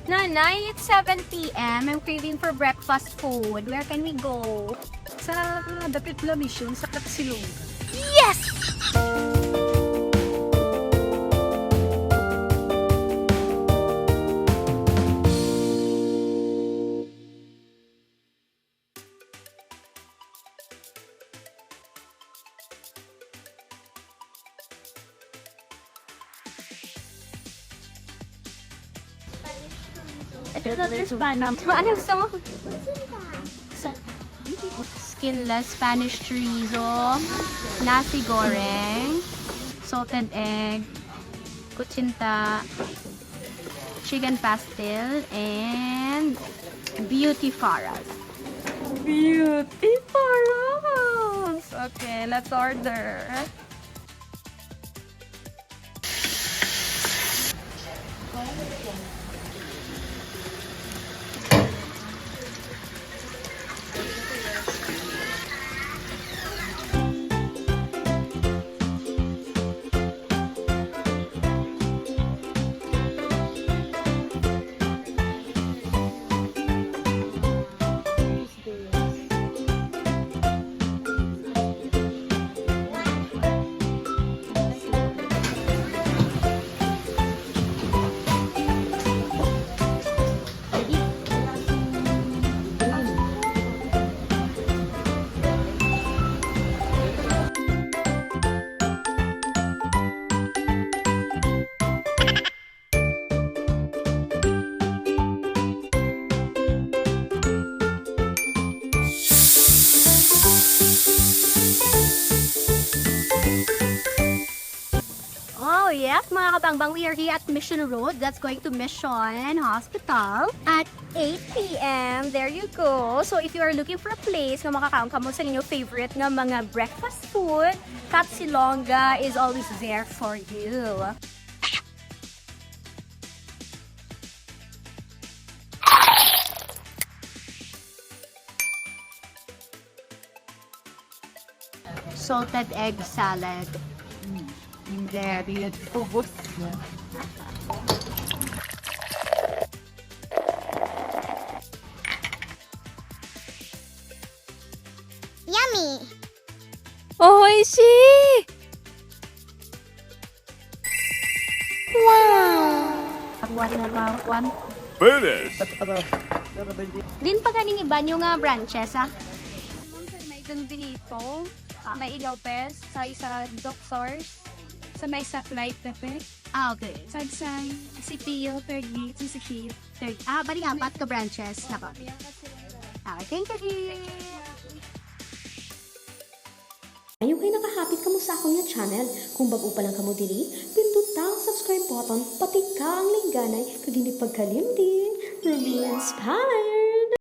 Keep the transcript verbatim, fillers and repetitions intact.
Nanay, it's seven p m. I'm craving for breakfast food. Where can we go? Sa dapit La Mission, sa Katsilong. Ito na, there's banana. Ano gusto mo? Sa- Skinless Spanish chorizo, nasi goreng, salted egg, kutsinta, chicken pastil, and beauty faras. Beauty faras! Okay, let's order. Oh, yes, mga kabangbang, we are here at Mission Road. That's going to Mission Hospital at eight p m. There you go. So, if you are looking for a place nga makakaon kamo sa inyo favorite nga mga breakfast food, Katsilonga is always there for you. Salted egg salad. Mm. Hindi, di yan ubos. Yummy! Oishi! Wow! One na ba? One. Finish! Din pa ganing iba nyo nga branches, ah? May Don Benito, may Ilopez, sa isa Doctors, sa may sa Flight Cafe. Ah, okay. Sa isang C P U, third gate, sa C P U. Third, ah, bali apat ka branches na ba? Ah, thank you, Chi. Ayo kay nakahapit kamo sa akon nga channel. Kung bag-o pa lang kamo diri, pinduta ang subscribe button, patika ang lingganay, kag hindi pagkalimti, remain inspired!